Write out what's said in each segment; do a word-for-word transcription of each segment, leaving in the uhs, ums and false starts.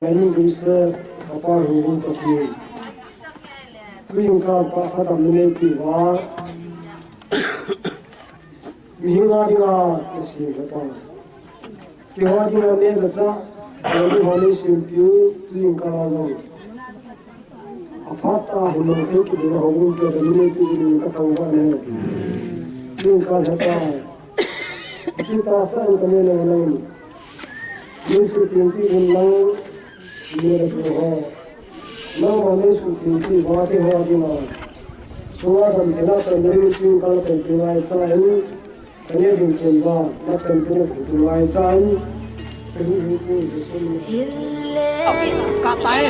Aini gumse, Papa hung hung Pathen. Tuin kal tahsa damna neipeh uva, mihem a dinga nasem Papa. Keiho dinga neh le chah, mihem ho neisempeh u, tuin kal a jong. Aphat a hin nang thei kit ding ho gum te damna neipeh ding in kathangvah e. Tuin kal Papa. Achi tahsa in kaneh le nang. Neisuhtheng peh un lang, neh le chah ho. Nangma neisuhtheng peh uva keiho dinga. Sunga damtheina pen ding tuin kal a panpi ngai chan. Kaneh ding pen uva, napanpi na panpi ngai chan. Kahin hi pu Jesu min. Kap tai.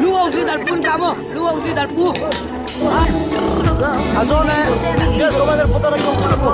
Lu ong si dal pun kamo. Lu ong si dal pu. Ajo ne, yes, ko ba puta na ko.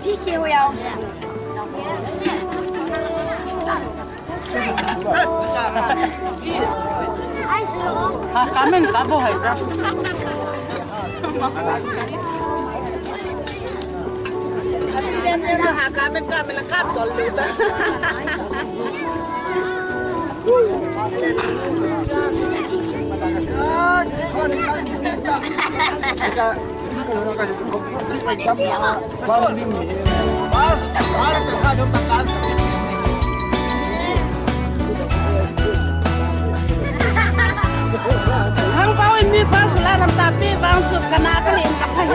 Ha, kamen kabo hai ta. Ha, kamen, kamen la kap tol lu ta. Hang pau in mi fal sula ram tapi bang chu kana ka len ka phai.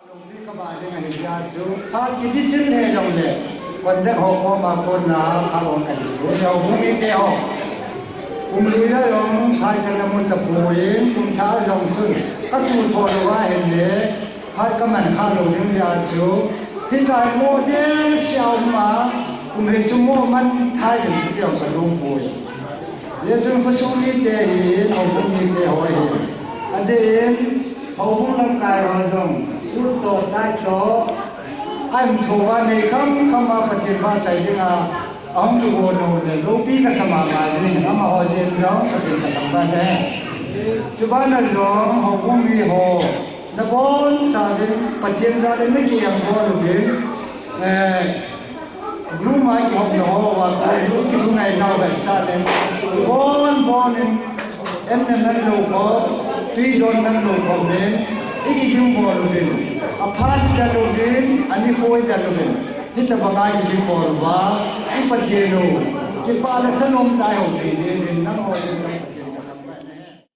Lungpi kaba ding ahi tia chu, phat kibichin he jong le, contact ho koma kona phat hung kan kitho, houbung mite ho. Kum lui a jong phat kana mu tapoi, kum thah a jong chun, kachu tho lou ahin le, phat kaman kha lou ding tia chu, hitia mo ding sia um a, kum hi chu mo man thei ding chu ti jong kalung poi. Leichun khosung mite hi, houbung mite ho hi. Adeh in, houbung lamkai ho jong, sul toh, tai toh, ahin thouva nei kham kham a Pathen vahchoi dinga, ahung kigon nom le, loupi kasa mama jing, amaho jeng jong, Pathen kathangvah in ahi. Chubana jong, houbung mi ho, nabonchauvin, Pathen jal in nakieng bol uvin, eh, Group a kihopna hoa, koi hi kithungai nau vetsah le, ibon bon in, an ne man lou khom, tui don man lou khom le, ikigim bol uvin, aphat hita louvin, anikho hita louvin, hitabanga ikigim bol uva, i Pathen u, kipah le thanom tah ihou thei jeh in, nangho jong Pathen kathangvah in ahi.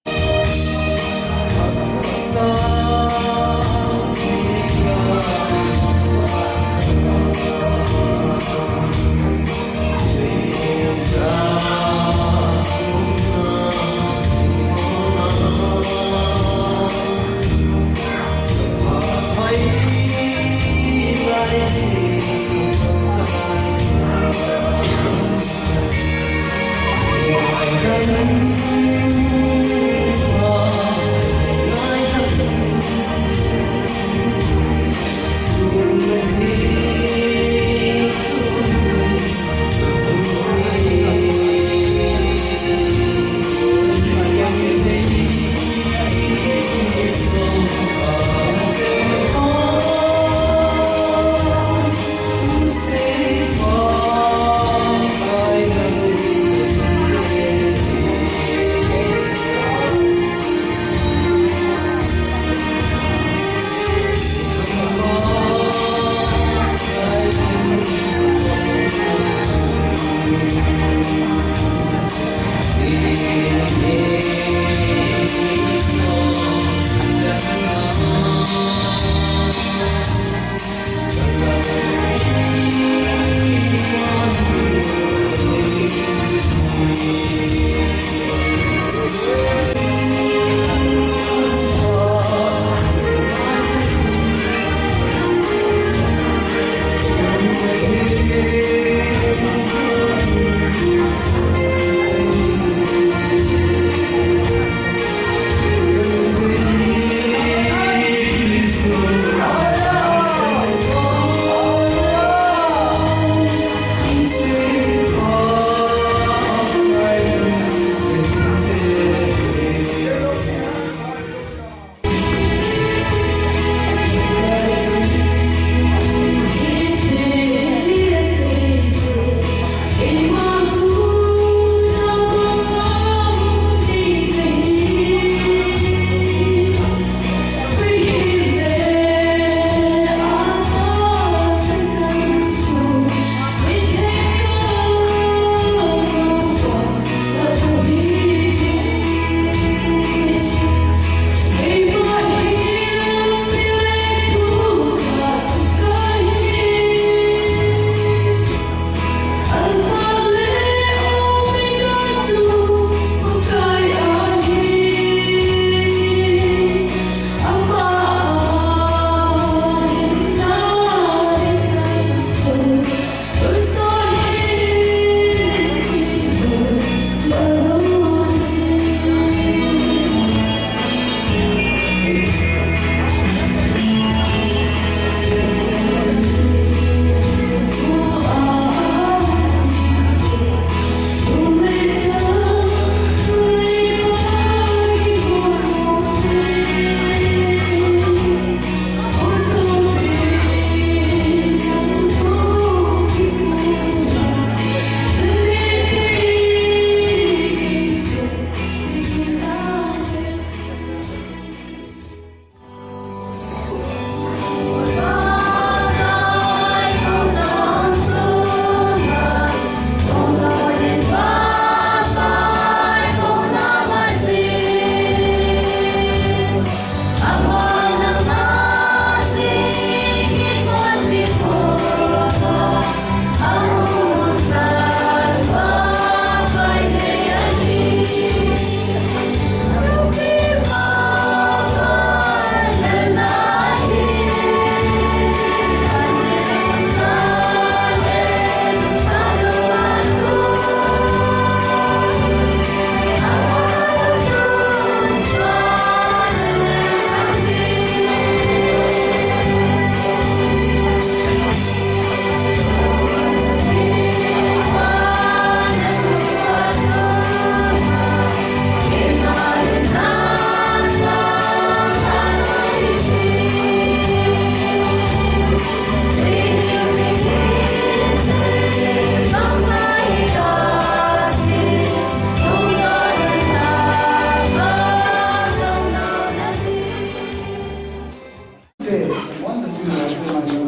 Wan ta tu la tu ma yo.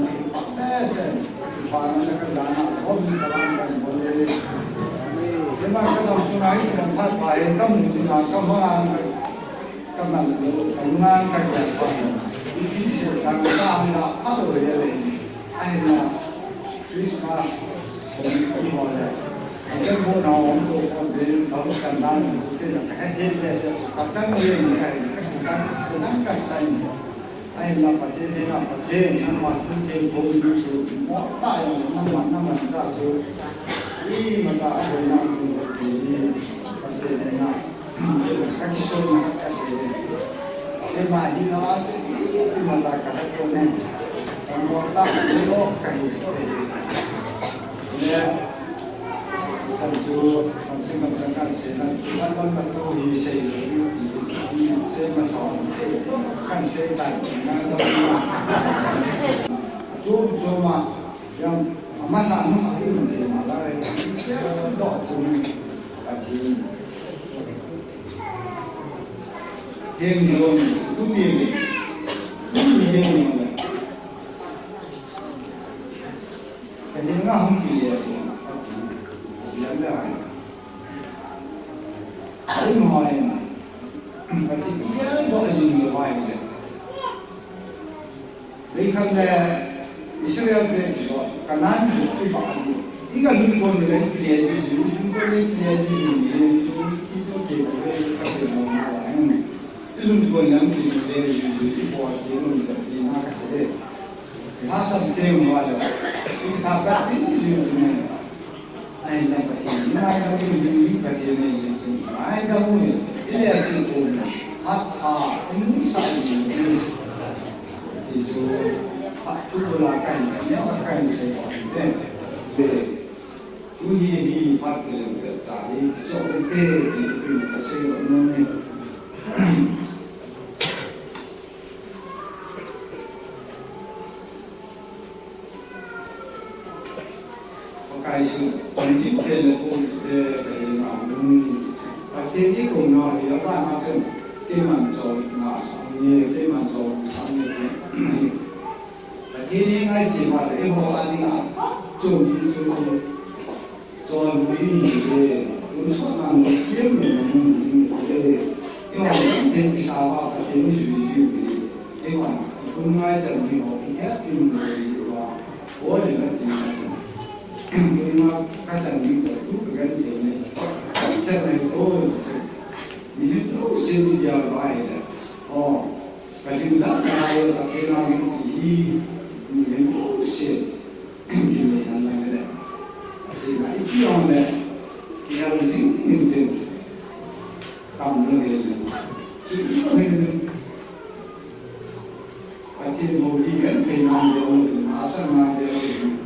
Besen. Pa na ka da na. Hom salam kan bole. Ema ka dam sunai kan phat pa e kam ni na ka ma. Ka man lo ka ngan ka ya pa. Ni ki se ka na na a lo ya le. Ai na. Christmas, home, home, home. Achen bo na home ko ko de, ba ko kan dan ko de na ka he de se ka chang ye ni ka he ka kan dan ka sai. Ai na pa de de na pa de na ma chu de ko ni chu mo ta yo na ma na ma cha chu. I ma cha ko na ko de ni pa de na. Ka kisona ka sei. Keima hi na, ima ta ka ha ko ne. Ka mo ta ni o ka hi ko. Ne. Tan chu, an ti man kan kan sei na, an man ka tu hi sei. Sei ma sa, sei. Kan sei ta na da. Tu chu ma, yang ma sa no, a ki man sei ma la. Do tu ni. A ti. Heng jong, tuni, tuni heng jong. Ka heng a hung kile, ka ti, ka ti le. Ai mo em. Ka ti le, bo jing le wai le. Leikhat le Israel te chu Canaan chu i ba ni. I ga lhun kon le ki le ju ju, lhun kon le ki le ju ju ni chu i chu ke ko le ka pe mo na wa ni. I lhun kon le ki le ju ju i bo ki lhun ka ti na ka se le. Ha sam te mo wa le. I ta ka ti ju ju ni. Ai, na Pathen, na Pathen, na Pathen, na Pathen, ai, na mu, ile atin ko, ha, ha, mu sa ni, ti chu, ha, tu la kan sa, ne, kan sa, te, te, tu hi, hi, pa, te, te, ta, hi, cho, te, te, te, te, se, no, ne. Pakai su, Egypt te le ko te, te na mun. Pathen i ko na hi a pa na chen. Keiman chon na sang ni, keiman chon sang ni. Pathen i ngai chi ma le ho a ni na. Chon ni chu. Chon ni le. Mun so na ni kei ni na mun ni le. I ho ni te ki sa wa Pathen i ju ju ni. I ho ni. Kun ngai chan ni ho ki ya tin ni wa. Ko le na ti na. Ina ka chan ni ko tu ka gan te ne. Chan ni ko. Ni hin lo se ni ya ba he le. O, ka jing la ka ye ka te na ni ti hi. Ni hin lo se. Ni ne na la le. Ka te na i ti on le. Ki ya jing ni te. Kam lo he le. Chu lo he le. Pathen houlim genthei ngai ding, asang ngai ding,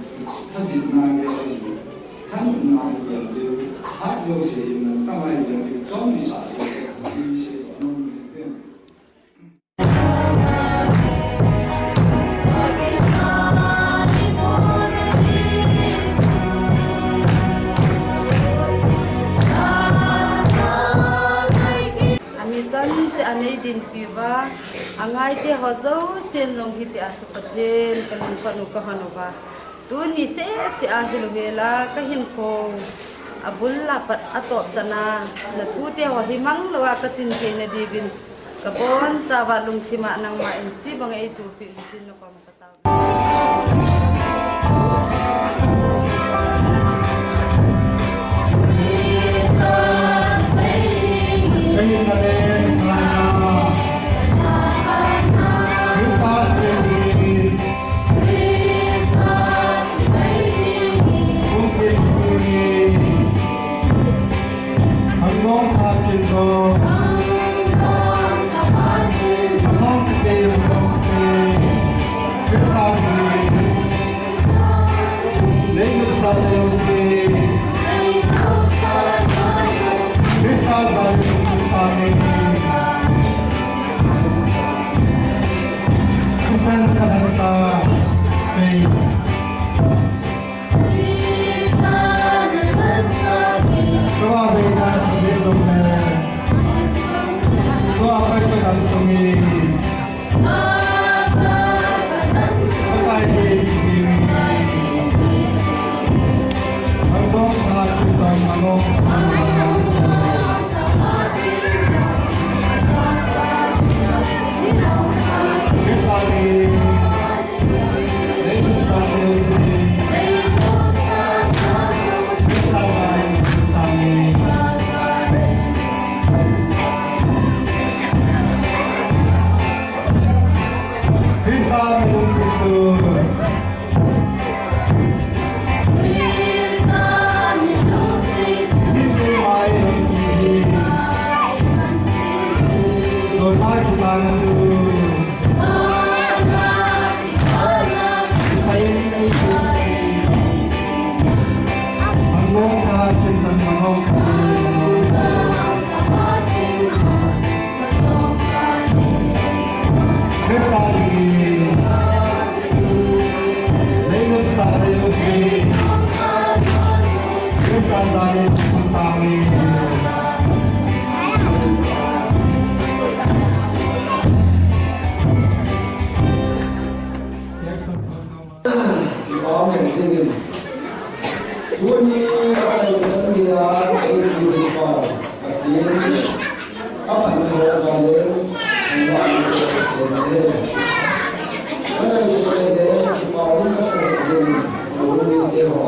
thajin ngai ding, thanop ngai ding, hat jouse in ngai ding, chom ni sa ding, ni se nom ding. Ami chan che anei din piva. Angai te ho jousen jong hiti a chu Pathen ka lungkhat u ka hon uva. Tuni sese a hilou hela ka hinkho abul a pat atop chan a na thu te ho hi mang lou a ka chin thei na diuvin ka bonchauva lungthim a nangma in chi bang ei tupi in tin na kom ka tao. Amen. Tuni ka chai ka chan dia, ei pu rin pau, Pathen, a phan ho ka le, an wa ni ko sa ken le. Ka ngai ko le, ki pau ka sa ken, ko ni te ho.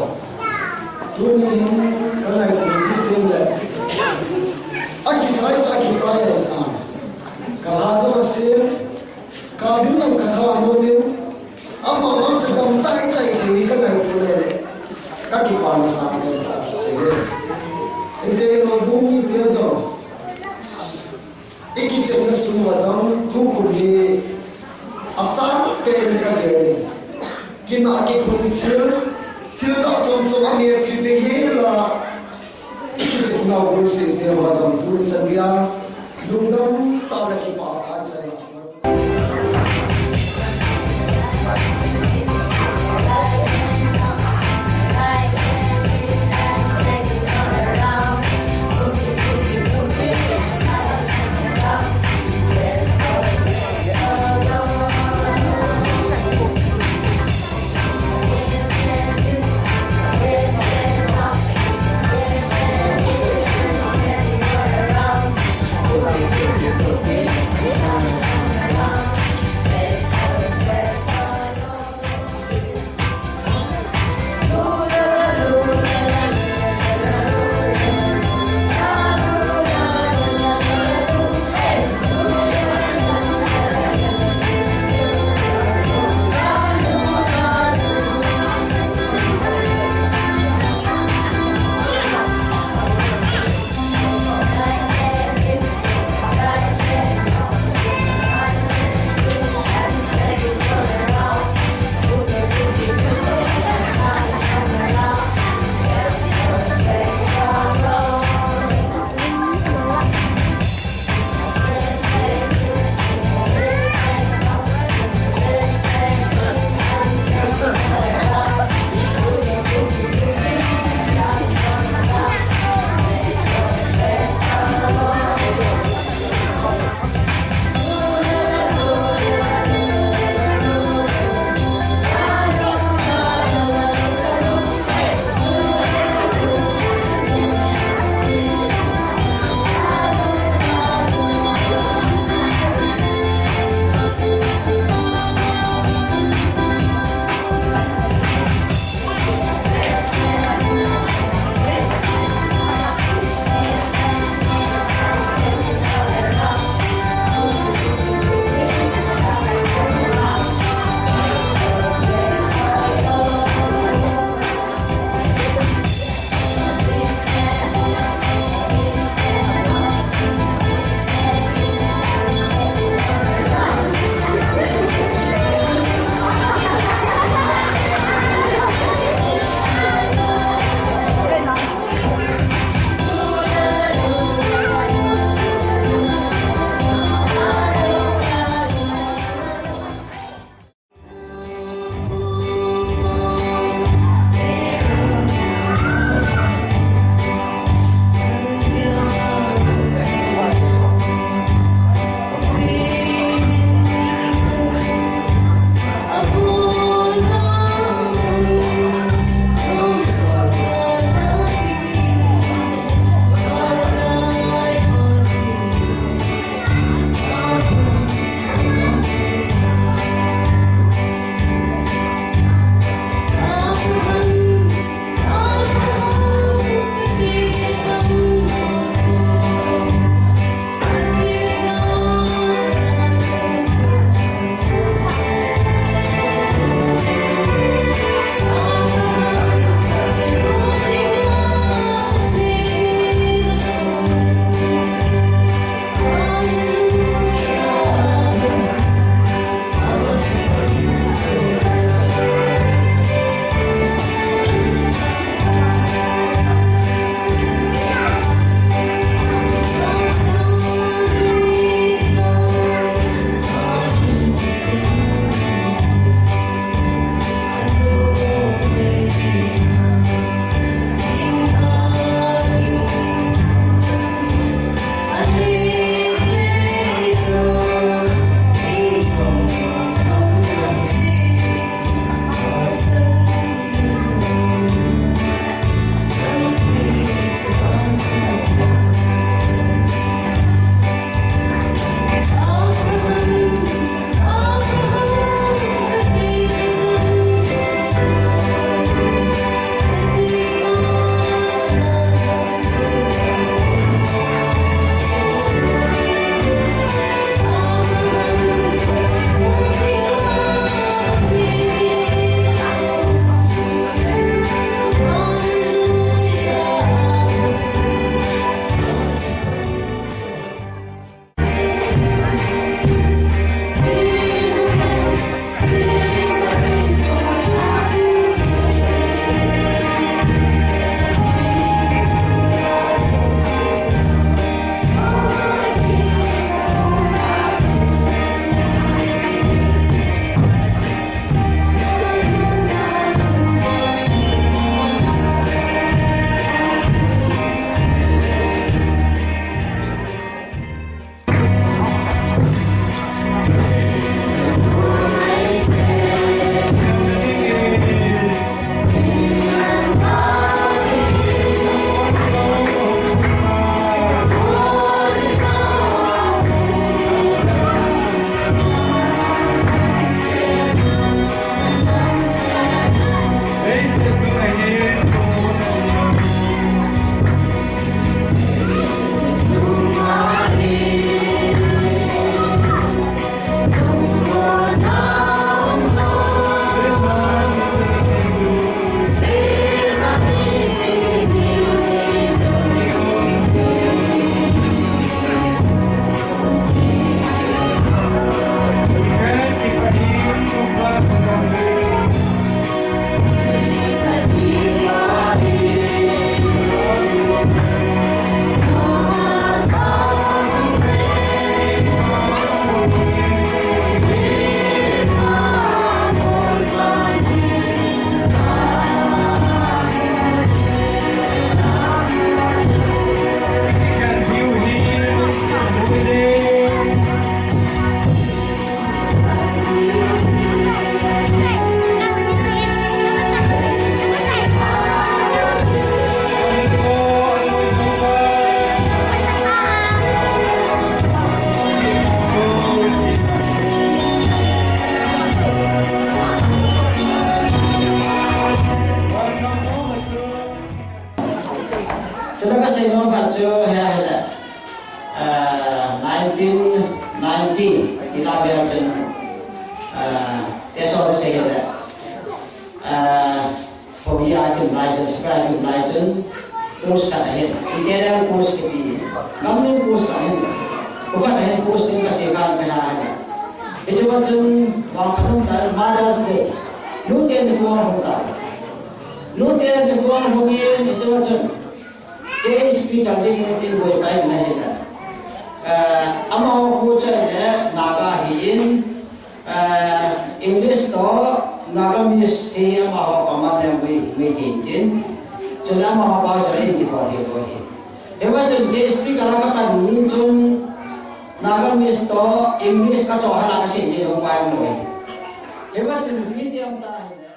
Tuni hin, ka ngai ko ji ken le. A ki chai, a ki chai, a. Ka ha to ma sin, ka din lam ka tha mo min, Ama, ama cha dam tai tai ti mi ka ngai tu le le. Ka kipana sa le ta che. Ije no bu mi te jo. I kichepna sung ma jong tukum hi asang pen ka gel. Kina kikhum chil, thil dang chom chom a mi pi be hi la. I kichepna bu si te ma jong tu chan dia. Lungdam tah le kipah a chai. Hile, ah, Houin a tum lai chun, Sipai a tum lai chun, course khat ahin, Interior course kiti, gamling course ahin, khat ahin course ding kache khan kaha ahin. Hiche a chun, vangphat um ta, Mother's Day. Nute nikho ahung ta. Nute nikho ahung in, hiche a chun, kei speaker ding in tin boi pai na ahin. Ah, amaho khu chu ahile, Naga ahin, Ah, English toh Nagamese hi amaho common language ahi tin. Chule amaho pao chu Hindi toh hi boi hi. Hiva chun kei speaker a kapan ni chun Nagamese toh English kachoh hala kasei ni lou pai boi. Hiva chun mi ti um ta hi le.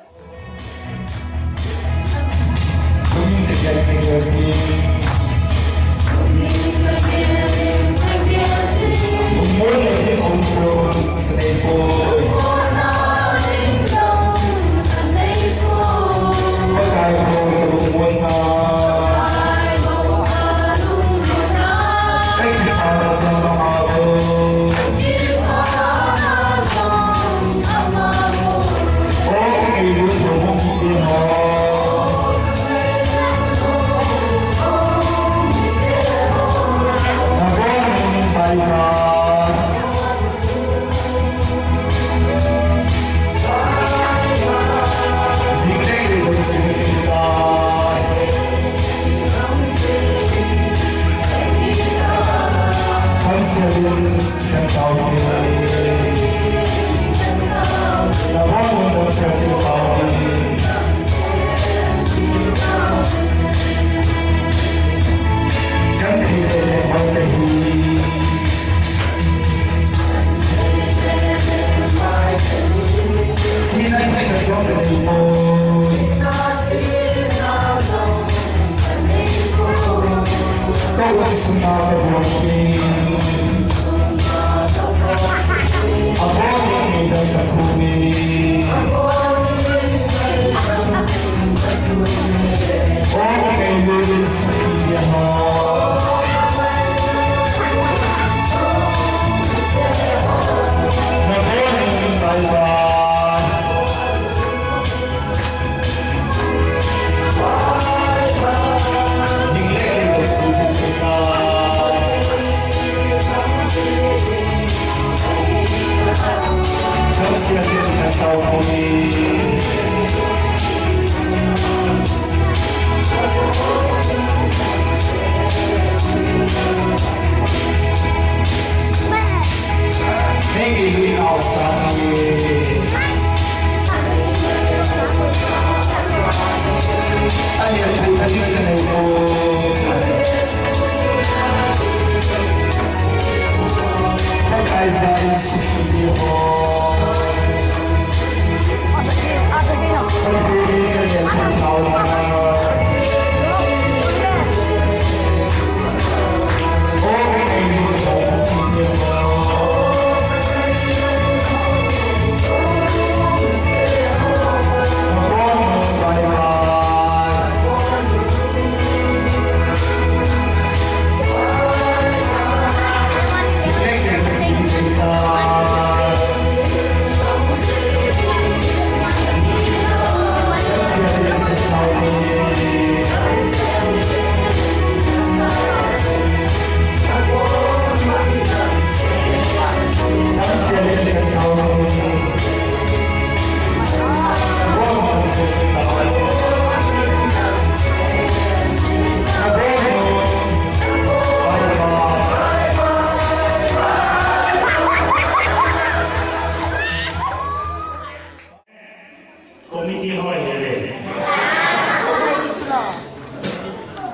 Committee ho hi le.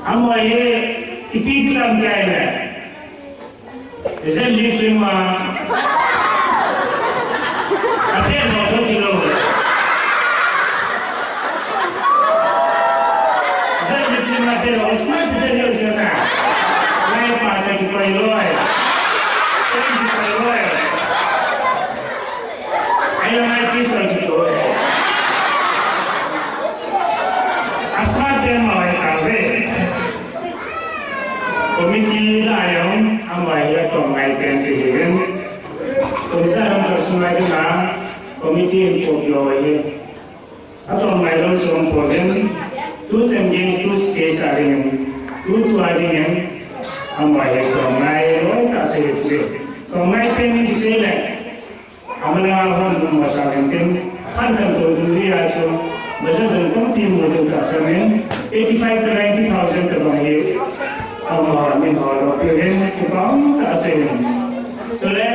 Amaho hi ipi ti lam kei le. Zem li film ma. Ape no to kilo. Zem li film ma pe no. Smart te le usna. Lai pa sa ki koi loi. Ki koi loi. Ayo mai kiso kito. Asa dema ai tabe. Committee la ayong amai ya tong mai pen si hirin. Atong ngai lou chu um pouvin, tu chan gei, tu stage a dingin, tu tua dingin, ama hi tong ngai lou tah chu hichu. Tong ngai pen in kisei le, aman a hon um masa uvin tin, phat khat tou tu hi a chu, budget jong tampi mu diu tahsan in, eighty five to ninety thousand tabang hi, ama min ho lou piuvin, kipa um tahsan in. Chule,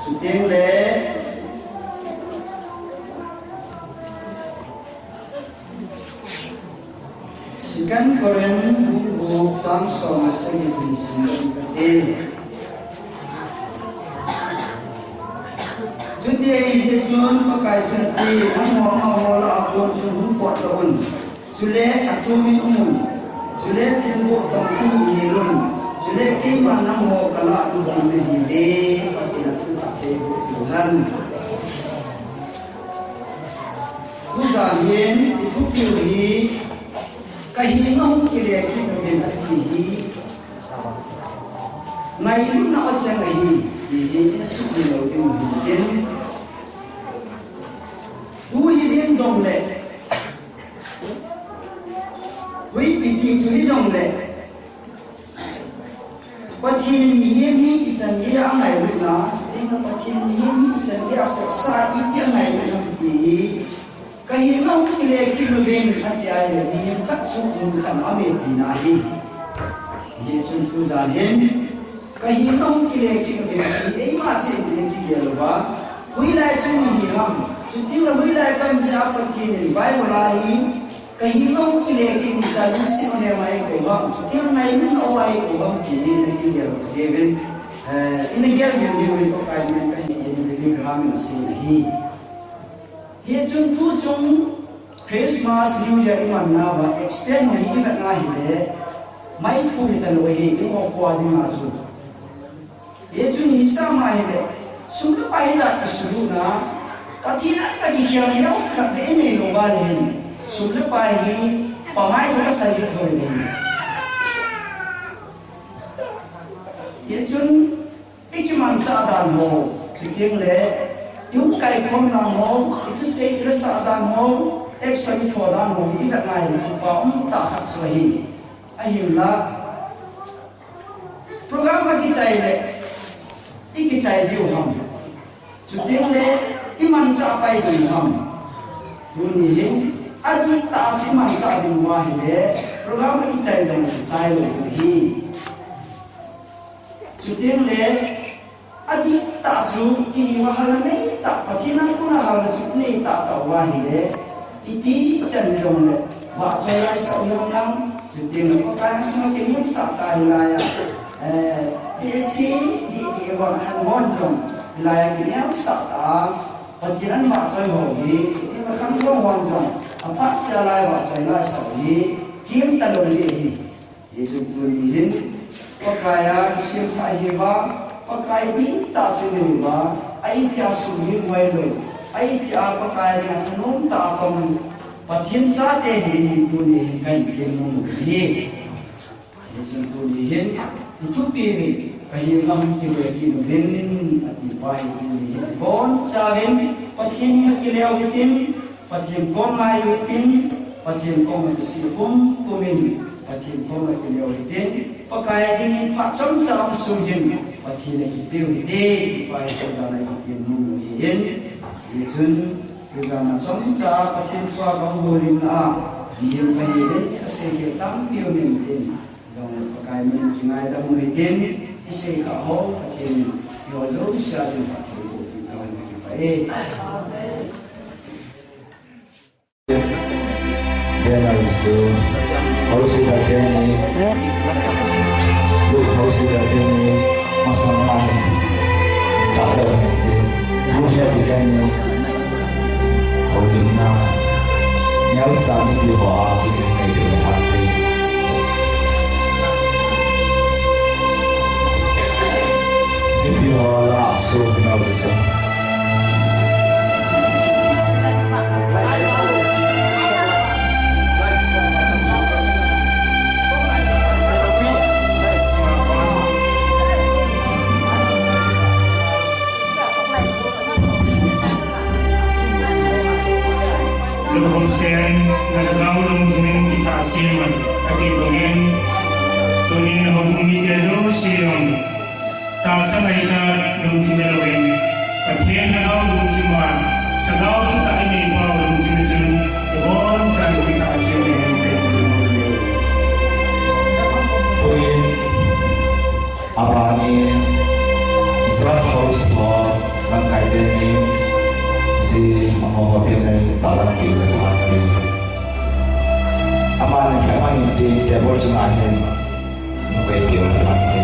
Chuteng le, Second Corinth bung gup chang som le sagi hin sim kate. Chuti ahijeh chun Pakai chun ati, nangho amaho lah a kon chun hung pot tau vin. Chule achom in um un. Chule thilboh tampi hil un. Chule keiman nangho kalah ding nahiuve, Pathen in athu athei boh diu hen. Tujan hin ithupiu hi, kahinga hung kile kit uvin ati hi, ngailutna a chang ahi, ti hi ina sumil lou ding ahi. Tu hijeng jongle, hui iti chu hijongle, Pathen in mihem hi ichan geiya angailutna, chuteng le Pathen in mihem hi ichan geiya khohsah a iti angailutna ham ti hi, kahinga hung kile kit uvin ati ahile, mihem khat chu mun khat a um e tina ahi. Hijeh chun tujan hin, Kahin nahung kile kit uvin, eima cheh in kigel uva. Hoilai chun hi ham. Chuteng le hoilai kam jeh a Pathen in Bible a hi, kahin nahung kile kit in, kalungset u nem a eikou ham. Chuteng le ngailut u a eikou ham ti hi kigel uva. Amen. Eh, ina gel jing diu hi Pakai min kahin, Billy Graham in asei ahi. Hichun tuchung Christmas, New Year iman nauva extend u hi ivet na hile, maitho hitalou ahi, eiho kho dinga chu. Hichun hisah ma hile, sum le pai hi la kisulut na, Pathen a kikhel neocha khat beh inei lou uva le hin, sum le pai hi pamai tho kasei hi thoi le hin. Hichun, ikimanchah dan ho, chuteng le, ihung kaikhom dan ho, ithusei ilasah dan ho, action itho dan ho, ivet na hile, kipa umtah khat chu ahi. Ahinla, program akichai le, ikichai diu ham. Chuteng le, imanchah pai diu ham. Tuni hin, adihtah chu imanchah diu ahile, program akichai jong kichai lou diu ahi. Chuteng le, adihtah chu, ihiuva hal neitah, Pathen a kona hal chu neitah tah uva ahile, iti chan jongle, vahchoi laisah u jong lang, chuteng le Pakai a sunga kineosah tah hilai a, eh, P S C, D D A hon, han hon jong, hilai a kineosah tah a, Pathen an vahchoi ho hi, chuteng le khangdong hon jong, aphat sea lai vahchoi laisah u hi, kiim talou ding ahi. Hichun tuni hin, Pakai a kisem tah hiuva, Pakai dihtah chu inei uva, a itia sumil hoilou, a itia Pakai dinga thanom tah a pang u, Pathen chate hiuvin tuni hin kahin temnom u ahi. Hichun tuni hin, ithupi uvin, kahin nahung kile kit uvin, ati pa hi tuni hin. Bonchauvin, Pathen henga kile u hitin, Pathen kom ngai u hitin, Pathen kom a kisih pumpum in, Pathen kom a kile u hitin, Pakai a dingin phat chomcha um sung hin, Pathen a kipe u hite, ti pa hi tujana kipe nom u ahin, hichun, tujana chomcha Pathen thu a kahung houlimna a, mihem kahiuvin, kasei khel tampi um in tin, jong Pakai min kingaidam u hitin, isei kha ho, Pathen in, eiho jouse a ding phatthei boh in, kahung kipah e. Amen. Banners chu, house leader teni, youth house leader teni, masang man, ta dau hen tin, youth leader teni, houlimna, neocha mipi ho a, kipe ngai ding ahi. Mipi ho la a so nau chu. Lhagao lungthim in kitha sem un, ati bangin, tunin houbung mite jouse jong, tahsa ngaichat lungthim hilouvin, Pathen lhagao lungthim a, lhagao thutah inei pau lungthim chun, ibonchauvin kitha sem un, tuin, abanin, Zat House ho, lamkai teni, ji, amaho ho pen nei, talang pi le phat pi. Amani, amani ti, table chunga hin, nukei pi le phat pi.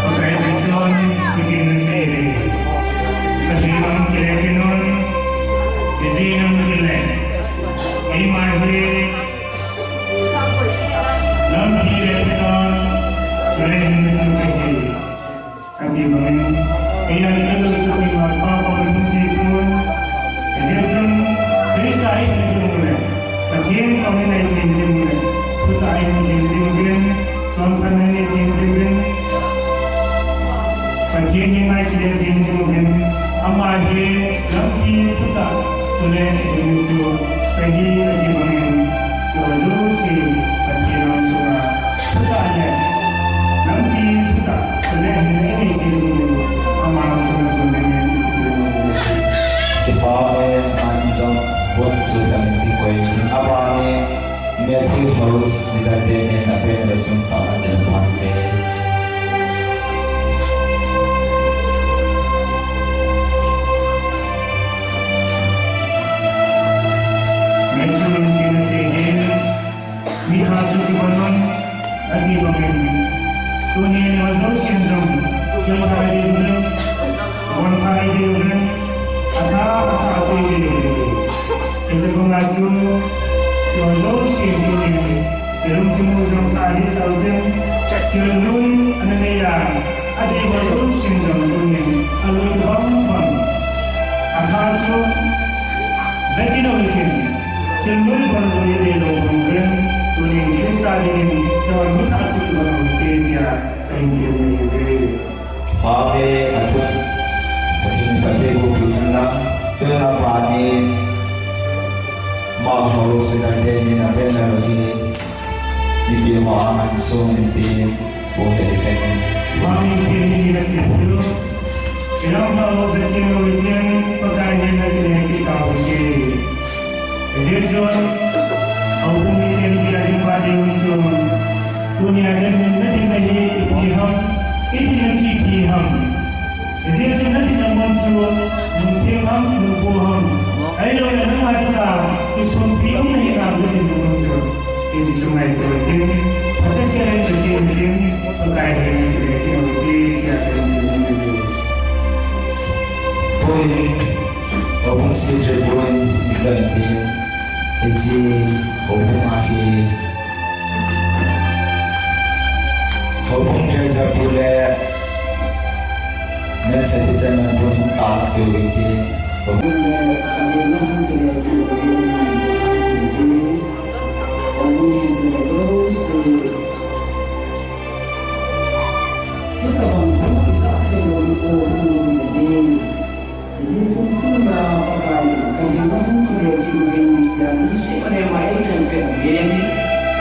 Pakai Jesu, ikin sei, kasi mang kile kinon, isi nang kile. Eima hi lampi le thutah sule hinna chu kahi. Ati bangin, eima sule chu eima pa pa le hung ti pon. Ijeh chun Christa hi ding le, Pathen koma i ding ding le, thutah i ding ding le, Chonphatna nei ding ding uvin, Pathen henga kile ding ding uvin, ama hi lampi thutah sule nei ding chu kahi ati bangin, eiho jouse Pathen angsunga thutah le lampi thutah sule hinna nei ding uvin, ama angsunga sule nei ding uvin. Kipa e, anjong, bon chu dang Koi, abani Matthew House, nidate ne na pen da sum ta na de pante. Matthew in tina se hin, mi khat chu kiban un, ati bangin, tunin eiho jousen jong, thil thai ding uvin, von thai ding uvin, atha, atha chai ding uvin. Hiche banga chu, eiho jousen tunin, ilungthim u jong tah hih sah uvin, thil lui ana nei a, adei ho jousen jong tunin, alui bang bang. Atha chu, vetin ahitin, thil lui bang lui dei lou bang uvin, tunin Christa dingin, eiho mitha chu kibang u hite tia, kahin gel nei uve. Pave athun, Pathen phatthei boh piu hen lang, tuna bani, amaho Satan te ni na pen na hi, ipi ma an sung in tin, boh he pen. Mami pen ni na si tu, ilang pa ho Pathen ho iten, Pakai hen na kile ki ka ho ke. Jesu, au bung iten ki a di pa di un sung, tunia den min na din na hi, ipi ham, iti na chi pi ham. Jesu na dinga mun chu, mun theng ham, mun po ham. Ahilou le nanga dinga, kisonpi um nahi nam na dinga mun chu. Hiche chu ngaito tin, phatah selen chu tin tin, Pakai hin chu tin tin, tia tin tin. Poi, abung si je poi, ikan tin, hiche, abung ahi. Houbung treasurer pu le, men sa ti sa men pu hung ta keu kiti. Houbung le, sa men na hung ti le keu keu keu keu. Houbung le, keu keu keu. Tuta bang thang ti sa keu keu keu keu. Jesu Christa Pakai, kahin na hung kile kit uvin, tia Jesu ale mai pen pen uvin.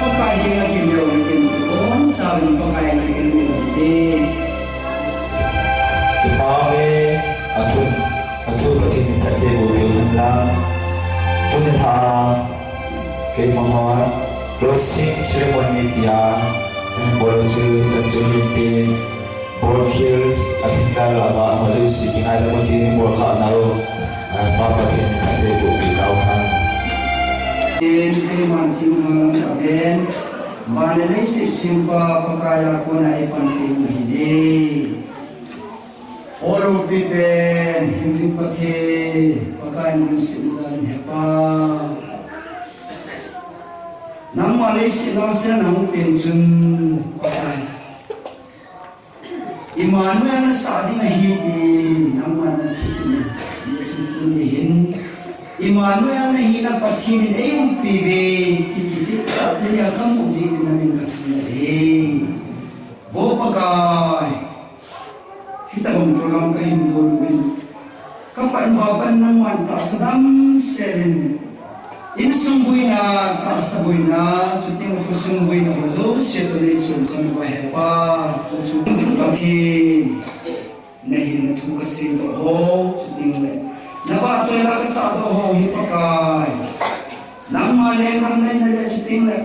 Pakai henga kimlou uvin, kon sa uvin Pakai kimlou uvin. Kipah e, athun, athun Pathen in phatthei boh piu hen lang. Tuni tha, keima hon, closing ceremony tia, bol chu, chan chu hin tin. Ball Hills, a thingkal lama, Majosi kingaidam u tin bol kha nau, a, Pa Pathen in phatthei boh pi tau hen. Amen. Amen. Amen. Van le leiset sempa Pakai a kona eipanpi u ahije. O lopi pen, hingjing Pathen, Pakai in lungset ijat in hepa. Nangma leiset a nasen nahung pen chun, Pakai. Immanuel nasah ding ahi tin, nangman nathum in, Jesu tuni hin. Immanuel nahina Pathen in eiumpi uve, ti kicheh tah in kamu jeh in namin kathangvah e. Vo Pakai, hitabang program kahin bol uvin. Ka khat in vah pan nangman tahsa damsel in, insung boina, tahsa boina, chuteng khosung boina ho jouse toh neichon chon uva hepa, tuchung Pathen, nahin na thu kaseidoh ho, chuteng le, na vahchoi la kasahdoh ho hi Pakai. Nangma lenggam nahi na le chuteng le,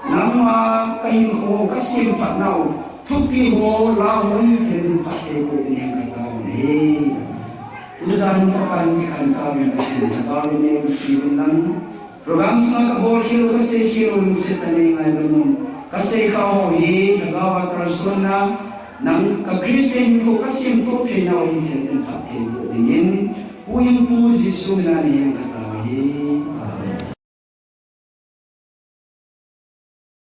nangma kahinkho kasemphat nau, thupi ho, la ho hi thil in phatthei boh dingin katao e. Tujan Pakai in kikhen tauvin Pathen, Pakai in eiumpi uvin lang. Program sunga kabol khel u, kasei khel u, lungset tah in neingaidam un. Kasei kha ho hi, lhagao a kalsonna, nang ka Christian hinkho kasemtoh theinau hi thil in phatthei boh dingin, Pu in Pu Jesu mina nahen katao e.